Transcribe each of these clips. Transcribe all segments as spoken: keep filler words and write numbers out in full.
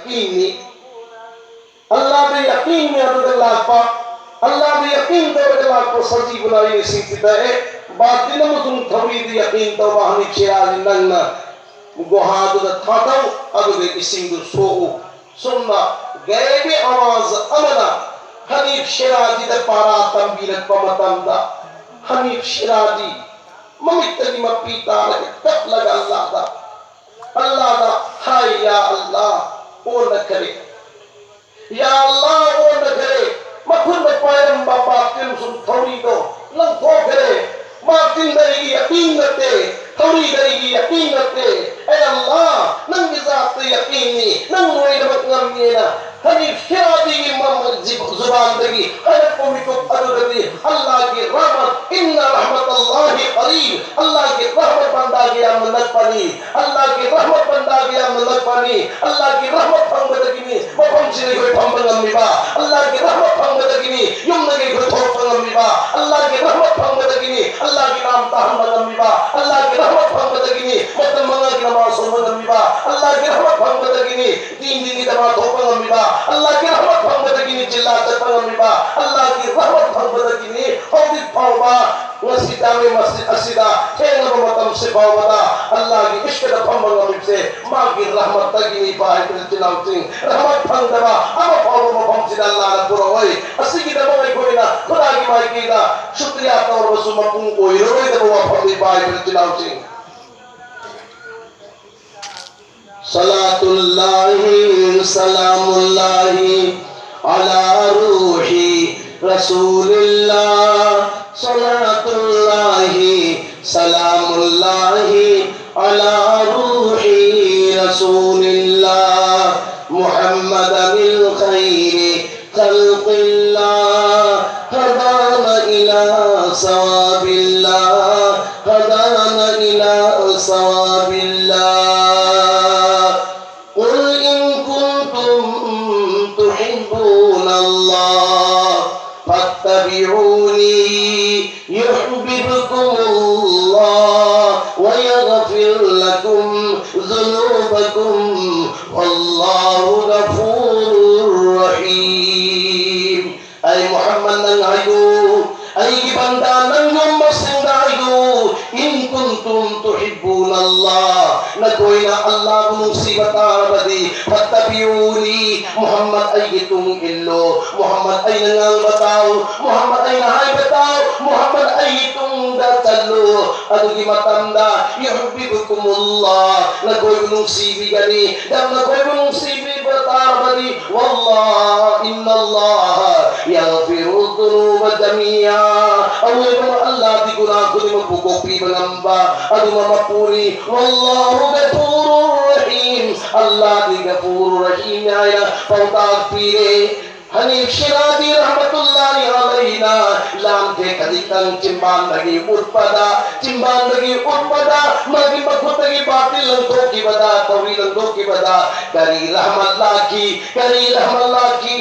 ꯌꯥꯀꯤꯟꯅꯤ꯫ ꯑꯜꯂꯥꯗ ꯌꯥꯀꯤꯟꯅꯤ ꯑꯗꯨꯗ ꯂꯥꯛꯄ, ꯑꯜꯂꯥꯗ ꯌꯥꯀꯤꯟ ꯇꯧꯔꯒ ꯂꯥꯛꯄ ꯁꯖꯤꯕꯨ ꯂꯥꯏꯔꯤꯛꯁꯤꯡꯁꯤꯗ, ꯑꯦ, ꯕꯥꯇꯤꯟ ꯑꯃꯁꯨꯡ ꯊꯧꯔꯤꯗ ꯌꯥꯀꯤꯟ ꯇꯧꯕ ꯍꯅꯤꯐ ꯁꯤꯔꯥꯖꯤ ꯅꯪꯅ ꯒꯨꯍꯥꯗꯨꯗ ꯊꯥꯗꯧ, ꯑꯗꯨꯒ ꯏꯁꯤꯡꯗꯨ ꯁꯣꯛꯎ꯫ ꯁꯨꯝꯅ ꯒꯥꯏꯕꯤ ꯑꯋꯥꯖ ꯑꯃꯅ ꯍꯅꯤꯐ ꯁꯤꯔꯥꯖꯤꯗ ꯄꯥꯔꯥ ꯇꯝꯕꯤꯔꯛꯄ ꯃꯇꯝꯗ, ꯍꯅꯤꯐ ꯁꯤꯔꯥꯖꯤ ꯃꯃꯤꯠꯇꯒꯤ ꯃꯄꯤ ꯇꯥꯔꯒ ꯀꯞꯂꯒ ꯑꯜꯂꯥꯗ, ꯑꯜꯂꯥꯗ ꯍꯥꯏ, "ꯌꯥ ꯑꯜꯂꯥ, ꯑꯣꯟꯅꯈꯔꯦ꯫ ꯌꯥ ꯑꯜꯂꯥ, ꯑꯣꯟꯅꯈꯔꯦ꯫ ꯃꯈꯨꯠꯅ ꯄꯥꯏꯔꯝꯕ ꯕꯥꯇꯤꯟ ꯑꯃꯁꯨꯡ ꯊꯧꯔꯤꯗꯣ ꯂꯪꯊꯣꯛꯈ꯭ꯔꯦ꯫ ꯕꯥꯇꯤꯟꯗ ꯑꯩꯒꯤ ꯌꯥꯀꯤꯟ ꯅꯠꯇꯦ, ꯊꯧꯔꯤꯗ ꯑꯩꯒꯤ ꯌꯥꯀꯤꯟ ꯅꯠꯇꯦ꯫ ꯑꯦ ꯑꯜꯂꯥ, ꯅꯪꯒꯤ ꯖꯥꯠꯇ ꯌꯥꯀꯤꯟꯅꯤ, ꯅꯪ ꯂꯣꯏꯅꯃꯛ ꯉꯝꯃꯦꯅ" ꯍꯅꯤꯐ ꯁꯤꯔꯥꯖꯤꯒꯤ ꯃꯃ-, ꯖꯤ-, ꯖꯨꯕꯥꯟꯗꯒꯤ ꯍꯥꯏꯔꯛꯄ ꯃꯤꯀꯨꯞ ꯑꯗꯨꯗꯗꯤ ꯑꯜꯂꯥꯒꯤ ꯔꯍꯃꯠ, "ꯏꯟꯅ ꯔꯍꯃꯇꯜꯂꯥꯍꯤ ꯀꯔꯤꯕ", ꯑꯜꯂꯥꯒꯤ ꯔꯍꯃꯠ ꯕꯟꯗꯥꯒꯤ ꯌꯥꯝꯅ ꯅꯛꯄꯅꯤ, ꯑꯜꯂꯥꯒꯤ ꯔꯍꯃꯠ ꯕꯟꯗꯥꯒꯤ ꯌꯥꯝꯅ ꯅꯛꯄꯅꯤ, ꯑꯜꯂꯥꯒꯤ ꯔꯍꯃꯠ ꯐꯪꯕꯗꯒꯤꯅꯤ ꯃꯐꯝꯁꯤꯗ ꯑꯩꯈꯣꯏ ꯐꯝꯕ ꯉꯝꯃꯤꯕ, ꯑꯜꯂꯥꯒꯤ ꯔꯍꯃꯠ ꯐꯪꯕꯗꯒꯤꯅꯤ ꯌꯨꯝꯗꯒꯤ ꯑꯩꯈꯣꯏ ꯊꯣꯛꯄ ꯉꯝꯃꯤꯕ, ꯑꯜꯂꯥꯒꯤ ꯔꯍꯃꯠ ꯐꯪꯕꯗꯒꯤꯅꯤ ꯑꯜꯂꯥꯒꯤ ꯅꯥꯝ ꯇꯥꯍꯟꯕ ꯉꯝꯃꯤꯕ, ꯑꯜꯂꯥꯒꯤ ꯔꯍꯃꯠ ꯐꯪꯕꯗꯒꯤꯅꯤ ꯃꯇꯝ ꯃꯉꯥꯒꯤ ꯅꯃꯥꯖ ꯁꯣꯟꯕ ꯉꯝꯃꯤꯕ, ꯑꯜꯂꯥꯒꯤ ꯔꯍꯃꯠ ꯐꯪꯕꯗꯒꯤꯅꯤ ꯗꯤꯟ ꯗꯤꯟꯒꯤ ꯗꯃꯥ ꯊꯣꯛꯄ ꯉꯝꯃꯤꯕ, ꯑꯜꯂꯥꯒꯤ ꯔꯍꯃꯠ ꯐꯪꯕꯗꯒꯤꯅꯤ ꯖꯤꯜꯂꯥ ꯆꯠꯄ ꯉꯝꯃꯤꯕ, ꯑꯜꯂꯥꯒꯤ ꯔꯍꯃꯠ ꯐꯪꯕꯗꯒꯤꯅꯤ ꯍꯧꯖꯤꯛ ꯐꯥꯎꯕ ꯉꯁꯤ ꯖꯥꯃꯦ ꯃꯁꯖꯤꯗ ꯑꯁꯤꯗ ꯊꯦꯡꯂꯕ ꯃꯇꯝꯁꯤ ꯐꯥꯎꯕꯗ ꯑꯜꯂꯥꯒꯤ ꯏꯁ꯭ꯀꯗ ꯐꯝꯕ ꯉꯝꯃꯤꯕꯁꯦ ꯃꯥꯒꯤ ꯔꯍꯃꯠꯇꯒꯤꯅꯤ꯫ ꯚꯥꯏ ꯏꯆꯤꯜ ꯏꯅꯥꯎꯁꯤꯡ, ꯔꯍꯃꯠ ꯐꯪꯗꯕ ꯑꯃ ꯐꯥꯎꯕ ꯃꯐꯝꯁꯤꯗ ꯑꯜꯂꯥꯅ ꯄꯨꯔꯛꯑꯣꯏ꯫ ꯑꯁꯤꯒꯤꯗꯃꯛ ꯑꯩꯈꯣꯏꯅ ꯈꯨꯗꯥꯒꯤ ꯃꯥꯏꯀꯩꯗ ꯁꯨꯀ꯭ꯔꯤꯌꯥ ꯇꯧꯔꯕꯁꯨ ꯃꯄꯨꯡ ꯑꯣꯏꯔꯔꯣꯏꯗꯕ ꯋꯥꯐꯝꯅꯤ꯫ ꯚꯥꯏ ꯏꯆꯤꯜ ꯏꯅꯥꯎꯁꯤꯡ، صلاة الله سلام الله على روح رسول الله، صلاة الله سلام الله على روح رسول الله، محمد الخير خلق الله، هدانا إلى صواب الله، هدانا إلى صواب الله. قل إن كنتم تحبون الله فاتبعوني يحببكم الله ويغفر لكم ذنوبكم والله ꯐꯠꯇꯕꯤꯌꯨꯅꯤ꯫ ꯃꯨꯍꯝꯃꯗ ꯑꯩꯒꯤ ꯇꯨꯡ ꯏꯜꯂꯨ꯫ ꯃꯨꯍꯝꯃꯗ ꯑꯩꯅ ꯉꯥꯡꯕ ꯇꯥꯎ꯫ ꯃꯨꯍꯝꯃꯗ ꯑꯩꯅ ꯍꯥꯏꯕ ꯇꯥꯎ꯫ ꯃꯨꯍꯝꯃꯗ ꯑꯩꯒꯤ ꯇꯨꯡꯗ ꯆꯠꯂꯨ꯫ ꯑꯗꯨꯒꯤ ꯃꯇꯝꯗ ꯌꯨꯍꯕꯤꯕꯨꯀꯨꯃꯨꯜꯂꯥ, ꯅꯈꯣꯏꯕꯨ ꯅꯨꯡꯁꯤꯕꯤꯒꯅꯤ꯫ ꯅꯪ ꯅꯈꯣꯏꯕꯨ ꯅꯨꯡꯁꯤꯕꯤꯕ ꯇꯥꯔꯕꯗꯤ, ꯋꯥꯜꯂꯥꯍ ꯏꯟꯅꯥꯜꯂꯥꯍ ꯌꯒꯐꯤꯔꯨ ꯖꯨꯅꯨꯕ ꯖꯃꯤꯌꯥ꯫ ꯑꯋꯣꯏꯕ ꯑꯜꯂꯥꯍꯗꯤ ꯒꯨꯅꯥꯍ ꯈꯨꯗꯤꯡꯃꯛꯄꯨ ꯀꯣꯛꯄꯤꯕ ꯉꯝꯕ ꯑꯗꯨꯃꯛ ꯃꯄꯨꯅꯤ꯫ ꯋꯥꯜꯂꯥꯍꯨ ꯒꯐꯨꯔꯨꯔ ꯔꯍꯤꯝ꯫ ꯑꯜꯂꯥꯍꯗꯤ ꯒꯐꯨꯔꯨꯔ ꯔꯍꯤꯝꯅꯤ ꯍꯥꯏꯅ ꯄꯥꯎꯇꯥꯛ ꯄꯤꯔꯦ꯫ ꯍꯅꯤꯐ ꯁꯤꯔꯥꯖꯤ ꯔꯍꯃꯇꯨꯜꯂꯥꯍꯤ ꯑꯂꯩꯍꯤꯅ ꯂꯥꯟꯊꯦꯛ ꯈꯖꯤꯛꯇꯪ ꯆꯤꯝꯕꯥꯟꯗꯒꯤ ꯎꯠꯄꯗ, ꯆꯤꯝꯕꯥꯟꯗꯒꯤ ꯎꯠꯄꯗ, ꯃꯥꯒꯤ ꯃꯈꯨꯠꯇꯒꯤ ꯕꯥꯇꯤꯜ ꯂꯪꯊꯣꯛꯈꯤꯕꯗ, ꯊꯧꯔꯤ ꯂꯪꯊꯣꯛꯈꯤꯕꯗ ꯀꯔꯤ ꯔꯍꯃꯠ ꯂꯥꯛꯈꯤ, ꯀꯔꯤ ꯔꯍꯃꯠ ꯂꯥꯛꯈꯤ?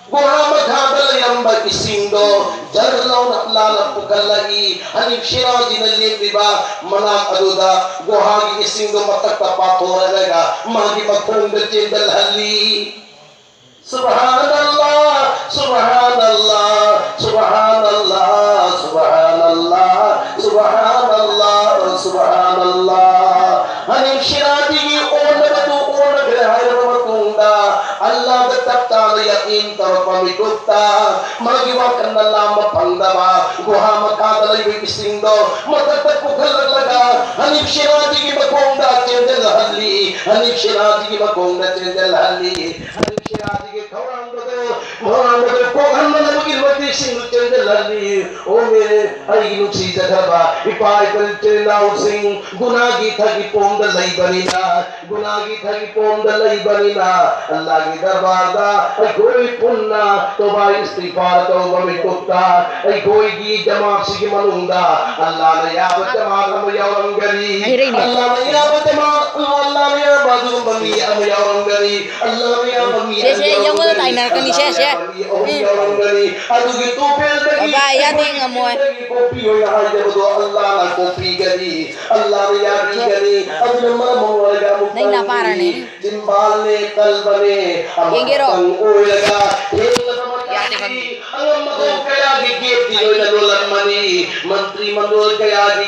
ꯒꯨꯍꯥ ꯃꯈꯥꯗ ꯂꯩꯔꯝꯕ ꯏꯁꯤꯡꯗꯣ ꯖꯔ ꯂꯥꯎꯅ ꯑꯜꯂꯥꯍꯅ ꯄꯨꯈꯠꯂꯛꯏ꯫ ꯍꯅꯤꯐ ꯁꯤꯔꯥꯖꯤꯅ ꯂꯦꯞꯂꯤꯕ ꯃꯅꯥꯛ ꯑꯗꯨꯗ ꯒꯨꯍꯥꯒꯤ ꯏꯁꯤꯡꯗꯣ ꯃꯊꯛꯇ ꯄꯥꯊꯣꯔꯛꯂꯒ ꯃꯥꯒꯤ ꯃꯈꯣꯡꯗ ꯆꯦꯟꯖꯜꯍꯜꯂꯤ꯫ ꯁꯨꯕꯍꯥꯅꯜꯂꯥꯍ, ꯁꯨꯕꯍꯥꯅꯜꯂꯥꯍ, ꯁꯨꯕꯍꯥꯅꯜꯂꯥꯍ, ꯁꯨꯕꯍꯥꯅꯜꯂꯥꯍ, ꯁꯨꯕꯍꯥꯅꯜꯂꯥꯍ, ꯁꯨꯕꯍꯥꯅꯜꯂꯥꯍ꯫ ꯍꯅꯤꯐ ꯁꯤꯔꯥꯖꯤꯒꯤ ꯑꯣꯟꯅꯕꯗꯨ ꯑꯣꯟꯅꯈ꯭ꯔꯦ ꯍꯥꯏꯔꯕ ꯃꯇꯨꯡꯗ, ꯑꯜꯂꯥꯍꯗ ꯆꯞ ꯆꯥꯅ ꯌꯥꯀꯤꯟ ꯇꯧꯔꯛꯄ ꯃꯤꯀꯨꯞꯇ, ꯃꯥꯒꯤ ꯋꯥꯈꯜꯅ ꯂꯥꯝꯕ ꯐꯪꯗꯕ ꯒꯨꯍꯥ ꯃꯈꯥꯗ ꯂꯩꯕ ꯏꯁꯤꯡꯗꯣ ꯃꯊꯛꯇ ꯄꯨꯈꯠꯂꯛꯂꯒ ꯍꯅꯤꯐ ꯁꯤꯔꯥꯖꯤꯒꯤ ꯃꯈꯣꯡꯗ ꯆꯦꯟꯖꯜꯍꯜꯂꯤ, ꯍꯅꯤꯐ ꯁꯤꯔꯥꯖꯤꯒꯤ ꯃꯈꯣꯡꯗ ꯆꯦꯟꯖꯜꯍꯜꯂꯤ꯫ ꯍꯅꯤꯐ ꯁꯤꯔꯥꯖꯤꯒꯤ ꯊꯧꯔꯥꯡꯕꯗꯣ, ꯊꯧꯔꯥꯡꯕꯗꯣ ꯀꯣꯛꯍꯟꯅꯅꯕꯒꯤꯗꯃꯛꯇ ꯏꯁꯤꯡꯗꯨ ꯆꯦꯟꯖꯜꯍꯜꯂꯤ꯫ ꯑꯣꯃꯦ, ꯑꯩꯒꯤ ꯅꯨꯡꯁꯤꯖꯈ꯭ꯔꯕ ꯏꯄꯥ ꯏꯄꯨ ꯏꯆꯤꯜ ꯏꯅꯥꯎꯁꯤꯡ, ꯒꯨꯅꯥꯒꯤ ꯊꯛ ꯏꯄꯣꯝꯗ ꯂꯩꯕꯅꯤꯅ, ꯒꯨꯅꯥꯒꯤ ꯊꯛ ꯏꯄꯣꯝꯗ ꯂꯩꯕꯅꯤꯅ, ꯑꯜꯂꯥꯍꯒꯤ ꯗꯔꯕꯥꯔꯗ ꯑꯩꯈꯣꯏ ꯄꯨꯟꯅ ꯇꯧꯕꯥ ꯏꯁꯇꯤꯒꯐꯥꯔ ꯇꯧꯕ ꯃꯤꯀꯨꯞꯇ ꯑꯩꯈꯣꯏꯒꯤ ꯖꯃꯥꯠꯁꯤꯒꯤ ꯃꯅꯨꯡꯗ ꯑꯜꯂꯥꯍꯅ ꯌꯥꯕ ꯖꯃꯥꯠ ꯑꯃ ꯌꯥꯎꯔꯝꯒꯅꯤ꯫ ꯍꯩꯔꯩꯅꯦ꯫ ꯑꯜꯂꯥꯍꯅ ꯌꯥꯕ ꯖꯃꯥꯠ, ꯑꯜꯂꯥꯍꯅ ꯌꯥꯕ ꯑꯗꯨꯒꯨꯝꯕ ꯃꯤ ꯑꯃ ꯌꯥꯎꯔꯝꯒꯅꯤ꯫ ꯑꯜꯂꯥꯍꯅ ꯌꯥꯕ ꯃꯤ ꯁꯦ, ꯑꯅꯤ ꯁꯦ, ꯌꯥꯎꯔꯝꯒꯅꯤ꯫ ꯌꯥꯎꯒꯅꯨ, ꯇꯥꯏꯅꯔꯛꯀꯅꯤ, ꯁꯦ, ꯁꯦ꯫ ꯑꯜꯂꯥꯍꯅ ꯌꯥꯕ ꯃꯤ ꯑꯍꯨꯝ ꯎꯝ꯫ ꯌꯥꯎꯔꯝꯒꯅꯤ꯫ ꯑꯗꯨꯒꯤ ꯇꯣꯐꯦꯜꯗꯒꯤ ꯕꯕꯥ, ꯌꯥꯗꯦ, ꯑꯩꯈꯣꯏꯒꯤ ꯉꯝꯃꯣꯏ꯫ ꯇꯣꯐꯦꯜꯗꯒꯤ ꯀꯣꯛꯄꯤꯌꯣꯅ ꯍꯥꯏꯖꯕꯗꯣ ꯑꯜꯂꯥꯍꯅ ꯀꯣꯛꯄꯤꯒꯅꯤ꯫ ꯑꯜꯂꯥꯍꯅ ꯌꯥꯕꯤꯒꯅꯤ꯫ ꯑꯗꯨꯅ ꯃꯔꯝ ꯑꯣꯏꯔꯒ ꯑꯃꯨꯛꯇꯪꯗꯤ ꯅꯪ ꯅꯥꯄꯥꯔꯅꯦ꯫ ꯆꯤꯝꯕꯥꯜꯅꯦ, ꯀꯜꯕꯅꯦ, ꯌꯦꯡꯒꯦꯔꯣ? ꯑꯃꯈꯛꯇꯪ ꯑꯣꯏꯔꯒ ꯍꯦꯜꯂꯕ ꯌꯥꯗꯦ, ꯃꯇꯝꯗꯤ ꯈꯪꯗꯦ꯫ ꯑꯉꯝꯕ ꯀꯌꯥꯒꯤ ꯒꯦꯠꯇꯤ ꯂꯣꯏꯅ ꯂꯣꯜꯂꯝꯃꯅꯤ꯫ ꯃꯟꯇ꯭ꯔꯤ ꯃꯟꯗꯣꯜ ꯀꯌꯥꯒꯤ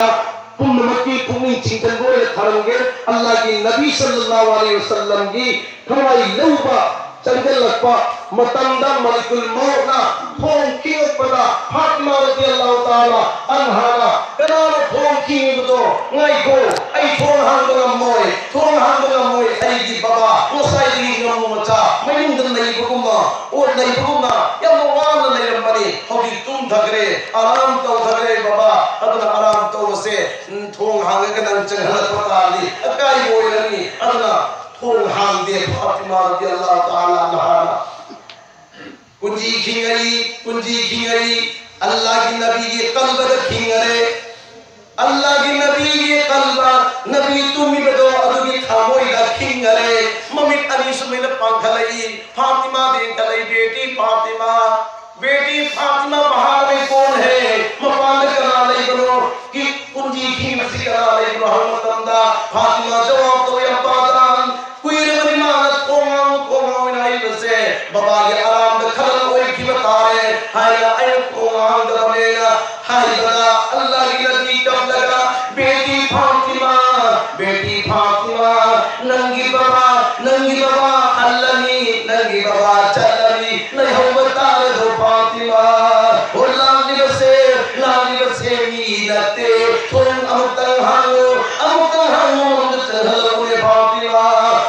ꯄꯨꯝꯅꯃꯛꯀꯤ ꯄꯨꯛꯅꯤꯡ ꯆꯤꯡꯁꯤꯟꯕ ꯑꯣꯏꯅ ꯊꯥꯔꯝꯒꯦ꯫ ꯑꯜꯂꯥꯍꯒꯤ ꯅꯕꯤ ꯁꯜꯂꯜꯂꯥꯍꯨ ꯑꯂꯩꯍꯤ ꯋꯁꯜꯂꯝꯒꯤ ꯊꯋꯥꯏ ꯂꯧꯕ ꯆꯪꯁꯤꯜꯂꯛꯄ ꯃꯇꯝꯗ ꯃꯂꯤꯀꯨꯜ ꯃꯧꯠꯅ ꯊꯣꯡ ꯈꯤꯡꯉꯛꯄꯗ ꯐꯥꯇꯤꯃꯥ ꯔꯗꯤꯌꯜꯂꯥꯍꯨ ꯇꯥꯂꯥ ꯑꯟꯍꯥꯅ, "ꯀꯅꯥꯅꯣ ꯊꯣꯡ ꯈꯤꯡꯉꯤꯕꯗꯣ? ꯉꯥꯏꯈꯣ, ꯑꯩ ꯊꯣꯡ ꯍꯥꯡꯕ ꯉꯝꯃꯣꯏ, ꯊꯣꯡ ꯍꯥꯡꯕ ꯉꯝꯃꯣꯏ, ꯑꯩꯒꯤ ꯕꯕꯥ ꯉꯁꯥꯏꯗꯒꯤ ꯉꯥꯃꯨ ꯃꯆꯥ ꯃꯌꯨꯝꯗ ꯂꯩꯕꯒꯨꯝꯅ, ꯑꯣ ꯂꯩꯕꯒꯨꯝꯅ ꯌꯥꯝꯅ ꯋꯥꯅ ꯂꯩꯔꯝꯕꯅꯤ, ꯍꯧꯖꯤꯛ ꯇꯨꯝꯊꯈ꯭ꯔꯦ, ꯑꯔꯥꯝ ꯇꯧꯊꯈ꯭ꯔꯦ ꯕꯕꯥ, ꯑꯗꯨꯅ ꯑꯔꯥꯝ ꯇꯧꯕꯁꯦ ꯊꯣꯡ ꯍꯥꯡꯉꯒ ꯅꯪ ꯆꯪꯍꯜꯂꯛꯄ ꯇꯥꯔꯗꯤ ꯑꯀꯥꯏꯕ ꯑꯣꯏꯔꯅꯤ, ꯑꯗꯨꯅ ꯊꯣꯡ ꯍꯥꯡꯗꯦ ꯐꯥꯇꯤꯃꯥ ꯔꯗꯤꯌꯜꯂꯥꯍꯨ ꯇꯥꯂꯥ ꯑꯟꯍꯥꯅ꯫ ꯀꯨꯟꯖꯤ ꯈꯤꯡꯉꯛꯏ, ꯀꯨꯟꯖꯤ ꯈꯤꯡꯉꯛꯏ, ꯑꯜꯂꯥꯍꯒꯤ ꯅꯕꯤꯒꯤ ꯀꯜꯕꯗ ꯈꯤꯡꯉꯔꯦ꯫ ꯑꯜꯂꯥꯍꯒꯤ ꯅꯕꯤꯒꯤ ꯀꯜꯕ, ꯅꯕꯤ ꯇꯨꯝꯃꯤꯕꯗꯣ ꯑꯗꯨꯒꯤ ꯊꯃꯣꯏꯗ ꯈꯤꯡꯉꯔꯦ꯫ ꯃꯃꯤꯠ ꯑꯅꯤ ꯁꯨꯃꯥꯏꯅ ꯄꯥꯡꯈꯠꯂꯛꯏ, ꯐꯥꯇꯤꯃꯥꯗ ꯌꯦꯡꯈꯠꯂꯛꯏ, "ꯕꯦꯇꯤ ꯐꯥꯇꯤꯃꯥ, ꯕꯦꯇꯤ ꯐꯥꯇꯤꯃꯥ, ꯕꯍꯥꯔ ꯃꯦ ꯀꯣꯟ ꯍꯦ?" ꯃꯄꯥꯟꯗ ꯀꯅꯥ ꯂꯩꯕꯅꯣ? ꯀꯤ-, ꯀꯨꯟꯖꯤ ꯈꯤꯡꯕꯁꯤ ꯀꯅꯥ ꯂꯩꯕꯅꯣ ꯍꯥꯏꯕ ꯃꯇꯝꯗ ꯐꯥꯇꯤꯃꯥ ꯖꯋꯥꯕ ꯇꯧꯏ, "ꯑꯕꯥꯖꯥꯟ, ꯀꯨꯏꯔꯕꯅꯤ ꯃꯥꯅ ꯊꯣꯡ ꯍꯥꯡꯉꯨ, ꯊꯣꯡ ꯍꯥꯡꯉꯨ ꯍꯥꯏꯅ ꯍꯥꯏꯔꯤꯕꯁꯦ, ꯕꯕꯥꯒꯤ ꯑꯔꯥꯝꯗ ꯈꯂꯜ ꯑꯣꯏꯈꯤꯕ ꯇꯥꯔꯦ" ꯍꯥꯏꯅ ꯑꯩꯅ ꯊꯣꯡ ꯍꯥꯡꯗꯕꯅꯦꯅ ꯍꯥꯏꯕꯗ ꯑꯜꯂꯥꯍꯒꯤ ꯅꯕꯤ ꯀꯞꯂꯒ, "ꯕꯦꯇꯤ ꯐꯥꯇꯤꯃꯥ, ꯕꯦꯇꯤ ꯐꯥꯇꯤꯃꯥ, ꯅꯪꯒꯤ ꯕꯕꯥ, ꯅꯪꯒꯤ ꯕꯕꯥ ꯍꯜꯂꯅꯤ, ꯅꯪꯒꯤ ꯕꯕꯥ ꯆꯠꯂꯅꯤ, ꯂꯩꯍꯧꯕ ꯇꯥꯔꯗꯣ ꯐꯥꯇꯤꯃꯥ?" ꯑꯣ ꯂꯥꯛꯂꯤꯕꯁꯦ, ꯂꯥꯛꯂꯤꯕꯁꯦ ꯃꯤ ꯅꯠꯇꯦ, ꯊꯣꯡ ꯑꯃꯨꯛꯇꯪ ꯍꯥꯡꯉꯨ, ꯑꯃꯨꯛꯇꯪ ꯍꯥꯡꯉꯨ, ꯑꯃꯨꯛꯇ ꯆꯪꯍꯜꯂꯛꯎꯅꯦ ꯐꯥꯇꯤꯃꯥ꯫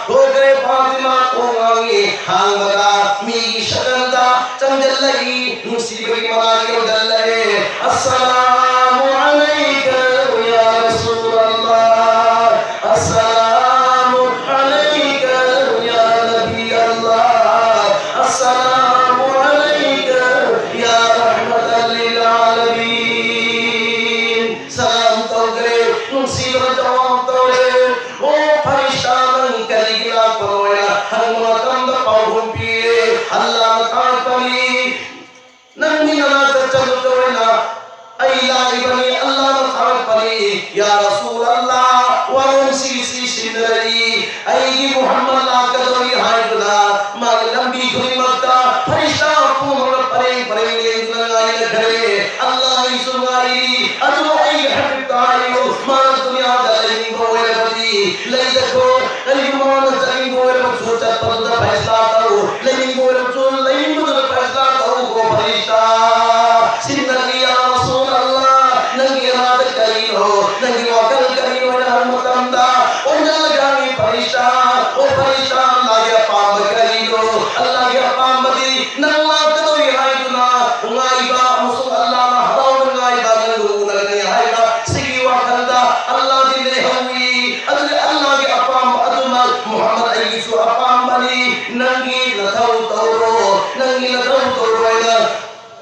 ꯍꯣꯏ ꯐꯥꯇꯤꯃꯥ ꯊꯣꯡ ꯍꯥꯡꯉꯤ, ꯍꯥꯡꯕꯗ ꯃꯤꯒꯤ ꯁꯀꯜꯗ ꯆꯪꯁꯤꯜꯂꯛꯏ, ꯅꯨꯡꯁꯤꯕꯒꯤ ꯃꯅꯥꯛ ꯌꯧꯁꯤꯜꯂꯛꯑꯦ꯫ "ꯑꯁꯁꯂꯥꯃꯨ ꯑꯂꯩꯀ ꯌꯥ ꯔꯁꯨꯂꯜꯂꯥꯍ, ꯑꯁꯁꯂꯥꯃꯨ ꯑꯂꯩꯀ ꯌꯥ ꯅꯕꯤ ꯑꯜꯂꯥꯍ, ꯑꯁꯁꯂꯥꯃꯨ ꯑꯂꯩꯀ ꯌꯥ ꯔꯍꯃꯇꯜ ꯂꯤꯜ ꯑꯥꯂꯃꯤꯟ꯫" ꯁꯂꯥꯝ ꯇꯧꯈ꯭ꯔꯦ, ꯅꯨꯡꯁꯤꯕꯅ ꯖꯋꯥꯕ ꯇꯧꯔꯦ꯫ "ꯑꯣ ꯐꯔꯤꯁꯇꯥ, ꯅꯪ ꯀꯔꯤꯒꯤ ꯂꯥꯛꯄꯅꯣ?" ꯍꯥꯏꯅ ꯍꯪꯕ ꯃꯇꯝꯗ ꯄꯥꯎꯈꯨꯝ ꯄꯤꯔꯦ, "ꯑꯜꯂꯥꯍꯅ ꯊꯥꯔꯛꯄꯅꯤ, ꯅꯪꯒꯤ ꯅꯅꯥꯛꯇ ꯆꯠꯂꯨ ꯇꯧꯔꯦꯅ ꯑꯩ ꯂꯥꯛꯏꯕꯅꯤ, ꯑꯜꯂꯥꯍꯅ ꯊꯥꯔꯛꯄꯅꯤ꯫ ꯌꯥ ꯔꯁꯨꯂꯜꯂꯥꯍ, ꯋꯥꯔꯣꯟꯁꯤ ꯁꯤ ꯁꯤꯟꯅꯔꯛꯏ, ꯑꯩꯒꯤ ꯃꯨꯍꯝꯃꯗ ꯂꯥꯛꯀꯗꯧꯔꯤ" ꯍꯥꯏꯗꯨꯅ ꯃꯥꯒꯤ ꯂꯝꯕꯤ ꯈꯨꯗꯤꯡꯃꯛꯇ ꯐꯔꯤꯁꯇꯥ ꯄꯨꯝꯅꯃꯛꯅ ꯄꯔꯦꯡ ꯄꯔꯦꯡ ꯂꯦꯡꯗꯨꯅ ꯉꯥꯏꯅꯈ꯭ꯔꯦ꯫ "ꯑꯜꯂꯥꯍ, ꯑꯩꯁꯨ ꯉꯥꯏꯔꯤ, ꯑꯗꯨꯕꯨ ꯑꯩꯒꯤ ꯍꯕꯤꯕꯇ ꯍꯥꯏꯌꯨ, ꯅꯪꯒꯤ ꯅꯊꯧ ꯇꯧꯔꯣ, ꯅꯪꯒꯤ ꯅꯊꯧ ꯇꯧꯔꯣ ꯍꯥꯏꯅ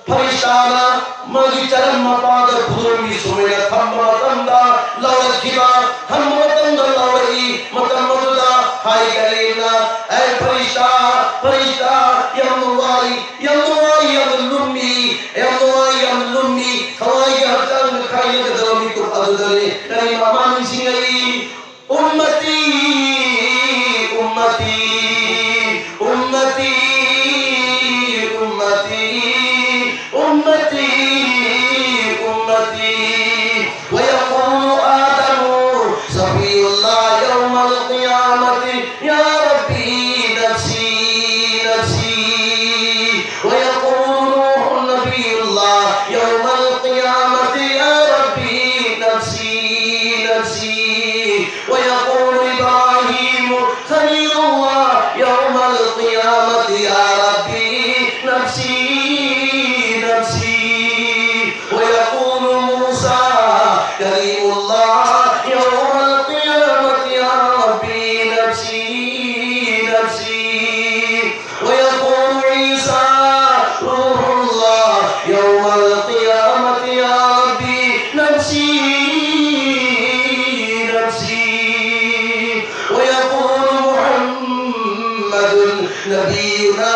ꯐꯔꯤꯁꯇꯥꯅ ꯃꯥꯒꯤ ꯆꯔꯝ ꯃꯄꯥꯗ ꯈꯨꯗꯣꯝꯕꯤ ꯁꯨꯃꯥꯏꯅ ꯊꯝꯕ ꯃꯇꯝꯗ ꯂꯧꯔꯛꯈꯤꯕ, ꯊꯝꯕ ꯃꯇꯝꯗ ꯂꯧꯔꯛꯏ꯫ ꯃꯇꯝ ꯑꯗꯨꯗ ꯍꯥꯏ ꯀꯔꯤꯅ, "ꯑꯦ ꯐꯔꯤꯁꯇꯥ, ꯐꯔꯤꯁꯇꯥ, ꯌꯥꯝꯅ ꯋꯥꯏ, ꯌꯥꯝꯅ ꯋꯥꯏ, ꯌꯥꯝꯅ ꯂꯨꯝꯃꯤ, ꯌꯥꯝꯅ ꯋꯥꯏ, ꯌꯥꯝꯅ ꯂꯨꯝꯃꯤ, ꯊꯋꯥꯏꯒꯤ ꯍꯛꯆꯥꯡꯗ ꯈꯥꯏꯅꯒꯗꯕ ꯃꯤꯀꯨꯞ ꯑꯗꯨꯗꯅꯤ ꯀꯔꯤ ꯃꯃꯥ ꯅꯤꯡꯁꯤꯡꯉꯛꯏ?" أمتي، أمتي، أمتي، أمتي، أمتي، أمتي. ويقول آدم صفي الله يوم القيامة: يا ربي، نفسي، نفسي. ويقول نوح نبي الله يوم القيامة: يا ربي، نفسي، نفسي. ويقول إبراهيم خليل الله يوم القيامة: يا ربي، نفسي، نفسي. ويقول موسى كليم الله يوم القيامة: يا ربي، نفسي، نفسي. ويقول عيسى روح الله يوم القيامة: يا ربي، نفسي، نفسي. ويقول محمد نبينا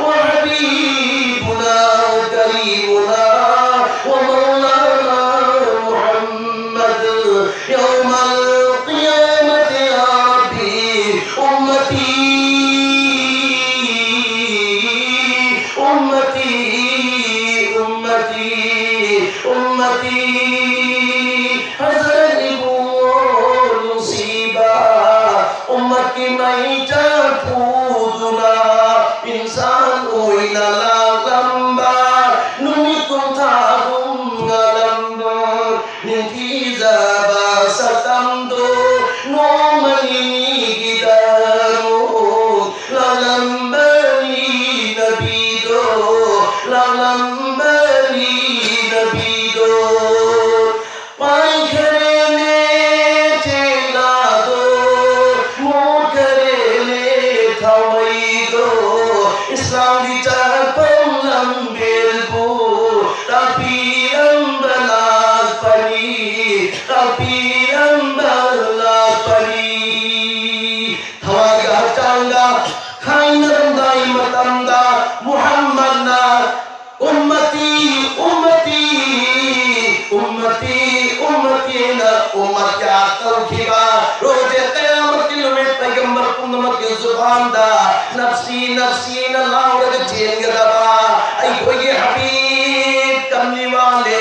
وحبيبنا وكريمنا ومولانا محمد يوم القيامة: يا ربي، أمتي، أمتي، أمتي، أمتي. ꯐꯖꯔꯛꯂꯤꯕ ꯅꯨꯡꯁꯤꯕ ꯎꯝꯃꯠꯀꯤ ꯃꯩꯆꯥꯛ ꯄꯨꯗꯨꯅ ꯏꯟꯁꯥꯟ ꯑꯣꯏꯅ ꯂꯥꯛꯂꯝꯕ ꯅꯨꯃꯤꯠ ꯈꯥꯏꯅꯔꯝꯗꯥꯏ ꯃꯇꯝꯗ ꯃꯨꯍꯝꯃꯗꯅ "ꯎꯝꯃꯇꯤ, ꯎꯝꯃꯇꯤ, ꯎꯝꯃꯇꯤ, ꯎꯝꯃꯇꯤꯅ" ꯎꯝꯃꯠ ꯌꯥꯗ ꯇꯧꯈꯤꯕ, ꯔꯣꯖꯦ ꯀꯌꯥꯃꯠꯀꯤ ꯅꯨꯃꯤꯠ ꯄꯩꯒꯝꯕꯔ ꯄꯨꯝꯅꯃꯛꯀꯤ ꯖꯨꯕꯥꯟꯗ "ꯅꯐꯁꯤ, ꯅꯐꯁꯤꯅ" ꯂꯥꯎꯔꯒ ꯆꯦꯟꯒꯗꯕ ꯑꯩꯈꯣꯏꯒꯤ ꯍꯕꯤꯕ ꯀꯝꯂꯤ ꯋꯥꯂꯦ